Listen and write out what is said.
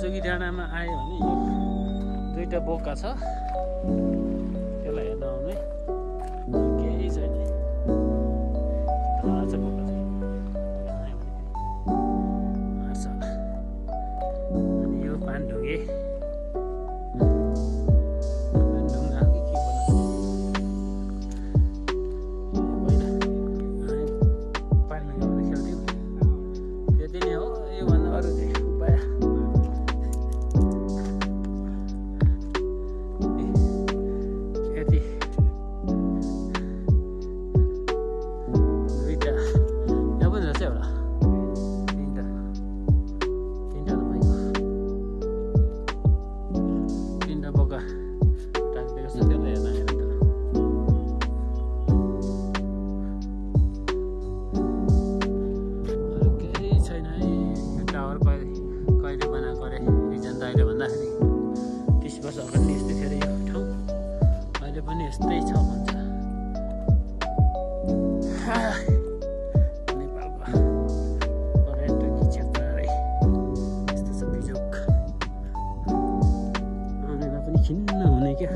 जोगी डाँडामा आयो भने यो दुईटा बोका छ, त्यसलाई हेर्न आउने केही छैन। बोका चाहिँ आयो भने मार्छ होला। अनि यो पानढुङ्गे यस्तै छ भन्छ नेपालको पर्यटकीय क्षेत्रलाई। यस्तो छ बिजोक, आउनेलाई पनि खिन्न हुने क्या।